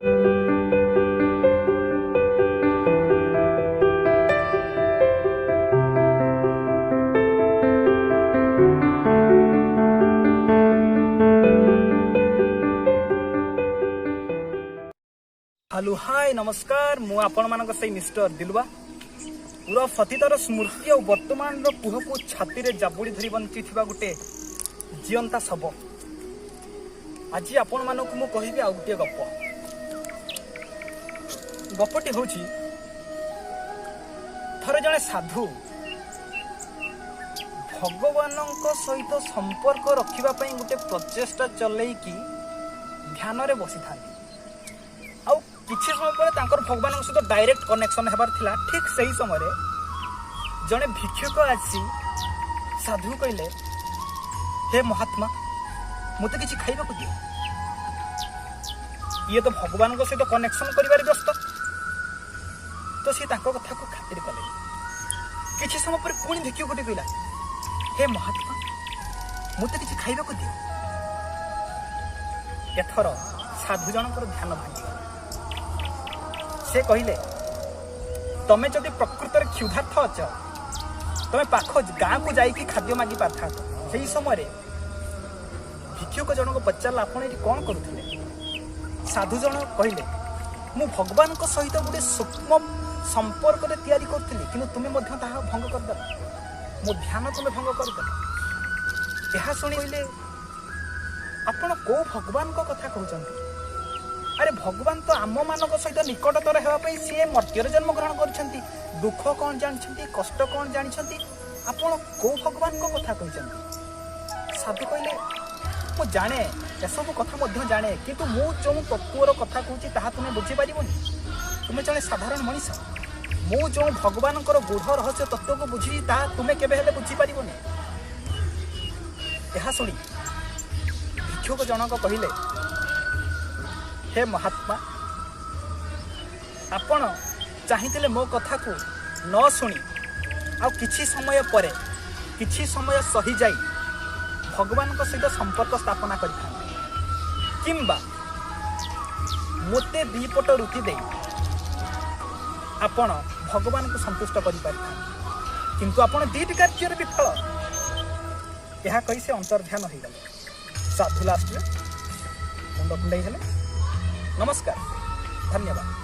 Hello, ହାଏ, ନମସ୍କାର। ମୁଁ ଆପଣମାନଙ୍କ ସେଇ ମିଷ୍ଟର ଦିଲୁଆ। ପୁରା ଅତୀତର ସ୍ମୃତି ଆଉ ବର୍ତ୍ତମାନର କୁହକୁ ଛାତିରେ ଜାବୁଡ଼ି ଧରି ବଞ୍ଚିଥିବା ଗୋଟେ ଜିଅନ୍ତା ଶବ। ଆଜି ଆପଣମାନଙ୍କୁ ମୁଁ କହିବି ଆଉ ଗୋଟିଏ ଗପ। ଗପଟି ହେଉଛି, ଥରେ ଜଣେ ସାଧୁ ଭଗବାନଙ୍କ ସହିତ ସମ୍ପର୍କ ରଖିବା ପାଇଁ ଗୋଟେ ପ୍ରଚେଷ୍ଟା ଚଲେଇକି ଧ୍ୟାନରେ ବସିଥାନ୍ତି। ଆଉ କିଛି ସମୟ ପରେ ତାଙ୍କର ଭଗବାନଙ୍କ ସହିତ ଡାଇରେକ୍ଟ କନେକ୍ସନ ହେବାର ଥିଲା। ଠିକ ସେହି ସମୟରେ ଜଣେ ଭିକ୍ଷୁକ ଆସି ସାଧୁ କହିଲେ, "ହେ ମହାତ୍ମା, ମୋତେ କିଛି ଖାଇବାକୁ ଦିଅ।" ଇଏ ତ ଭଗବାନଙ୍କ ସହିତ କନେକ୍ସନ କରିବାରେ ବ୍ୟସ୍ତ, ତ ସିଏ ତାଙ୍କ କଥାକୁ ଖାତିର କଲେ। କିଛି ସମୟ ପରେ ପୁଣି ଭିକ୍ଷୁକଟି କହିଲା, "ହେ ମହାତ୍ମା, ମୋତେ କିଛି ଖାଇବାକୁ ଦିଅ।" ଏଥର ସାଧୁ ଜଣଙ୍କର ଧ୍ୟାନ ଭାଙ୍ଗିଗଲା। ସେ କହିଲେ, "ତମେ ଯଦି ପ୍ରକୃତରେ କ୍ଷୁଧାର୍ଥ ଅଛ, ତମେ ପାଖ ଗାଁକୁ ଯାଇକି ଖାଦ୍ୟ ମାଗି ପାରିଥାନ୍ତ।" ସେହି ସମୟରେ ଭିକ୍ଷୁକ ଜଣକ ପଚାରିଲା, "ଆପଣ ଏଠି କ'ଣ କରୁଥିଲେ?" ସାଧୁ ଜଣ କହିଲେ, "ମୁଁ ଭଗବାନଙ୍କ ସହିତ ଗୋଟେ ସୂକ୍ଷ୍ମ ସମ୍ପର୍କରେ ତିଆରି କରୁଥିଲି, କିନ୍ତୁ ତୁମେ ମଧ୍ୟ ତାହା ଭଙ୍ଗ କରିଦେଲ। ମୋ ଧ୍ୟାନ ତୁମେ ଭଙ୍ଗ କରିଦେଲ।" ଏହା ଶୁଣି କହିଲେ, "ଆପଣ କୋଉ ଭଗବାନଙ୍କ କଥା କହୁଛନ୍ତି? ଆରେ, ଭଗବାନ ତ ଆମମାନଙ୍କ ସହିତ ନିକଟତର ହେବା ପାଇଁ ସିଏ ମର୍ତ୍ତ୍ୟରେ ଜନ୍ମଗ୍ରହଣ କରିଛନ୍ତି। ଦୁଃଖ କ'ଣ ଜାଣିଛନ୍ତି, କଷ୍ଟ କ'ଣ ଜାଣିଛନ୍ତି। ଆପଣ କୋଉ ଭଗବାନଙ୍କ କଥା କହିଛନ୍ତି?" ସାଧୁ କହିଲେ, "ମୁଁ ଜାଣେ, ଏସବୁ କଥା ମଧ୍ୟ ଜାଣେ, କିନ୍ତୁ ମୁଁ ଯେଉଁ ତତ୍ତ୍ୱର କଥା କହୁଛି, ତାହା ତୁମେ ବୁଝିପାରିବନି। ତୁମେ ଜଣେ ସାଧାରଣ ମଣିଷ। ମୁଁ ଯେଉଁ ଭଗବାନଙ୍କର ଗୂଢ଼ ରହସ୍ୟ ତତ୍ତ୍ୱକୁ ବୁଝିଛି, ତାହା ତୁମେ କେବେ ହେଲେ ବୁଝିପାରିବନି।" ଏହା ଶୁଣି ଭିକ୍ଷୁକ ଜଣକ କହିଲେ, "ହେ ମହାତ୍ମା, ଆପଣ ଚାହିଁଥିଲେ ମୋ କଥାକୁ ନ ଶୁଣି ଆଉ କିଛି ସମୟ ପରେ କିଛି ସମୟ ସହିଯାଇ ଭଗବାନଙ୍କ ସହିତ ସମ୍ପର୍କ ସ୍ଥାପନା କରିଥାନ୍ତେ, କିମ୍ବା ମୋତେ ଦୁଇପଟ ରୁଟି ଦେଇ ଆପଣ ଭଗବାନଙ୍କୁ ସନ୍ତୁଷ୍ଟ କରିପାରିଥାନ୍ତେ, କିନ୍ତୁ ଆପଣ ଦୁଇଟି କାର୍ଯ୍ୟରେ ବିଫଳ।" ଏହା କହି ସେ ଅନ୍ତର୍ଧ୍ୟାନ ହୋଇଗଲେ। ସାଧୁ ଲାଷ୍ଟରେ ମୁଣ୍ଡ କୁଣ୍ଡେଇ ହେଲେ। ନମସ୍କାର, ଧନ୍ୟବାଦ।